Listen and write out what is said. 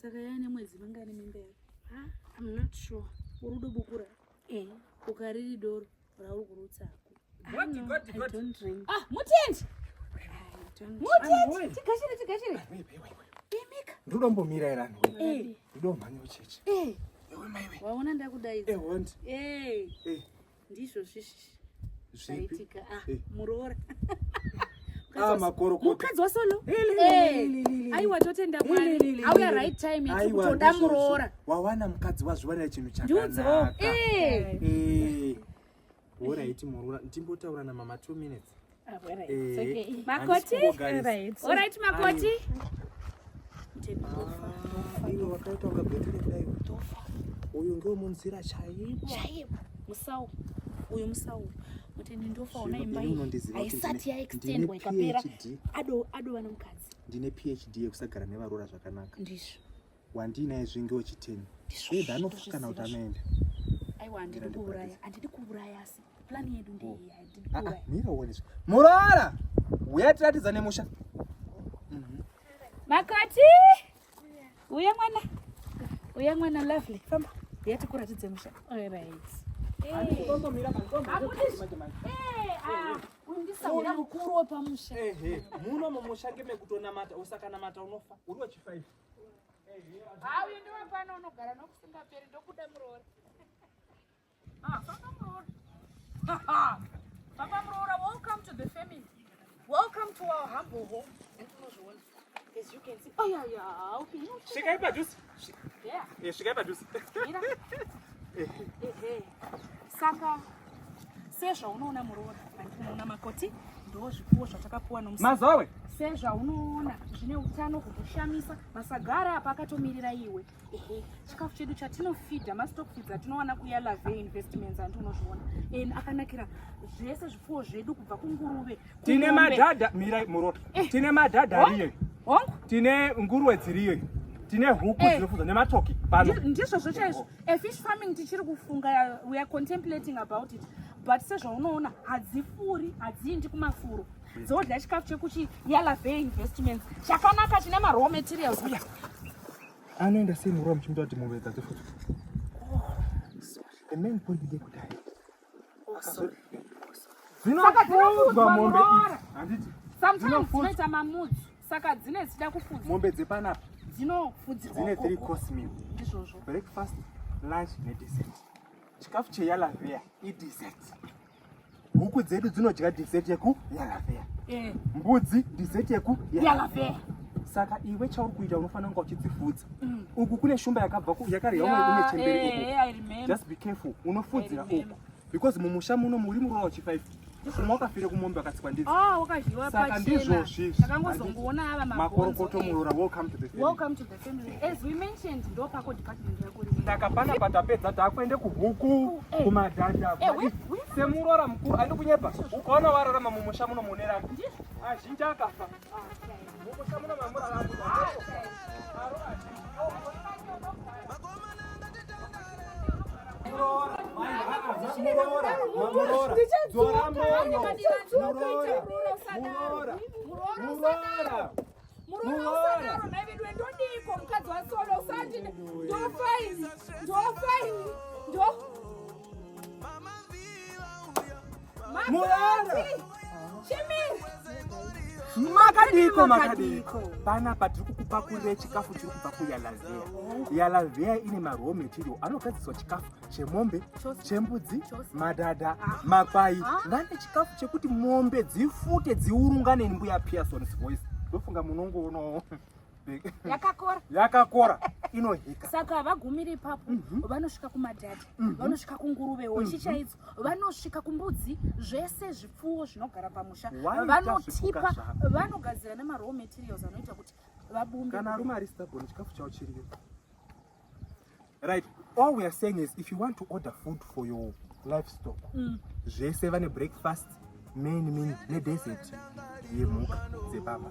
Saka yaane mwedzi mingani mimba yako? Ah, I'm not sure. Uri kudobukura? Eh. Ukariri doro rauri kurutsako. I know, I don't drink. Ah, Mutendi! I don't Mutendi! Tigashire, tigashire. Imika. Ndodombomira here anhu. Eh. Ndodomhanya kuchechi. Eh. Ewe maiwe. Waona ndakudaidza. Eh, hondi. Eh. Eh. Ndizvo zvisvi Zvipi? zvaitika. Ah, Eh. muroora. Ah, makorokota. Mukadzi waSolo. Li, li, li, li, li, li. Aiwa, totenda Mwari. Li, li, li, Auya li. right time yatiri Aiwa, kutoda ndizvozvo. muroora. Wawana mukadzi wazviwanira chinhu Ndiudzewo. chakanaka. Eh. Eh. Alright muroora, ndimbotaura namama 2 minutes. Ah, all right. Eh. It's okay. Makoti? Handisi kungogarisa. Right. All right, Makoti. Ah, iwe wakaita kunga bheturi kudai. Uyu ngewemunzira chaipo. Chaipo. Musau. Uyu musau. Mutendi, ndofaona Zvino imba ini iyi. unondiziva kuti Haisati yaextendwa ndine ikapera. PhD. Ado adova nomukadzi. Ndine PhD yekusagara nevaroora zvakanaka. Ndizvo. Wandinaye zvinge wechiteni. Ndizvo. Either anofa kana kuti Ndozviziva. anoenda. Aiwa, handidi Ndira kuuraya. ndikuratidze. Handidi kuuraya, asi plan yedu ndeiyi, handidi Ah, ah, kuuraya. mira uone zvi. Muroora! Uya tiratidza nemusha. Makoti! Uya mwana. Uya mwana lovely. Famba. Uya tikuratidze musha. All right. Eh, ah, uyu ndisahwira mukuru wepamusha. Ehe, muno mumusha ngemekutonamata, usakanamata unofa. Uri wechi5. Ha, uyu ndiwe pano unogara nokusingaperi, ndokuda muroora. Ah, famba muroora. Famba muroora, welcome to the family. Welcome to our humble home. Andinozviona. As you can see. Oh yeah, okay. You Svikai padhuze. Yeah. Eh, svikai padhuze. Mira. Ehe. Saka sezvaunoona muroora, andinoona makoti, ndo zvipfuwo zvatakapuwa nomusa. Mazawe. Sezvaunoona, zvine utano hwekushamisa. Masagara apa akatomirira iwe. Ehe, chikafu chedu chatinofidha mastock feeds atinowana kuYalave Investments, handi unozviona, and akanakira zvese zvipfuwo zvedu, kubva kunguruve, Tine kumombe. madhadha, mirai muroora. Eh. Tine madhadha ariyo. Hongu. Tine nguruwe dziriyo. Tine huku Eh. dzinofudzwa nematoki pano. Ndizvozvo chaizvo. Fish farming tichiri kufunga, we are contemplating about it, but sezvaunoona hadzifuri, hadziendi kumafuro, dzodya chikafu chekuchi Yalave Investments chakanaka chine maraw materials. Uya. Anoenda sei muroora muchimuta kuti mombe dzadzifudzwa? The main point ndeyekuti hai. Saka Dzinofudzwa dzinofudzwa, mombe muroora. idzi. Handiti? Sometimes Dzinofudzwa. dzinoita mamudzi, saka dzine dzichida kufudzwa. Mombe dzepanapa Dzinofudzirwa dzine three ukoko. course meal. Ndizvozvo. Breakfast, lunch nedessert. Chikafu cheYalavea idessert. Huku dzedu dzinodya dessert yeku Yalavea. Mbudzi dessert yeku Yalavea. Saka iwe chauri kuita unofanira kunga uchidzifudza. Uku kune shumba yakabva yakarya umwe une chembere uku. I remember. Just be careful, unofudzira I remember. uku. Because mumusha muno muri muroora wechi5. Umwe wakafire kumombe akatsikwa ndidzi. Ah, wakadyiwa Saka pachena. ndizvozvi. Takangozongoona ava Makorokoto mabhonzo. muroora, welcome to the family. Welcome to the family. As we mentioned, ndo pako department yako riri. Saka panapa tapedza, taakuende kuhuku, Eh. kumadhadha. Eh, Semuroora mukuru, andi kunyepa. Ukaona wararama mumusha muno mune rako. Azhinji akafa. Mumusha muno mamurarama. Muroora, muroora, dzora moyo. Muroora, muroora, muroora. Muroora, usadaro naivedwe, ndodiko mukadzi waSolo, usati ndofaini, ndofaini, ndo Muroora. Makoti chimiri. Makadiko, makadiko. Panapa tiri kukupakurira chikafu chiri kubva kuYalavea. Yalavea ine maraw material anogadziswa chikafu chemombe, chembudzi, madhadha, makwai. Vane chikafu chekuti mombe dzifute, dziurungane. Mbuya Pearson's voice, ndofunga munongoonawo. Yakakora. Yakakora, inohika. Saka havagumiri ipapo, vanosvika kumadhadha, vanosvika kunguruve hochi chaidzo, vanosvika kumbudzi, zvese zvipfuwo zvinogara pamusha. Waita Vanotipa zvipuka zvako. Vanogadzira nemaraw materials anoita kuti vabumbe. Kana arume ari stubborn, chikafu chavo chiriyo. Right, all we are saying is if you want to order food for your livestock, zvese vane breakfast, main meal nedessert yemhuka dzepapa.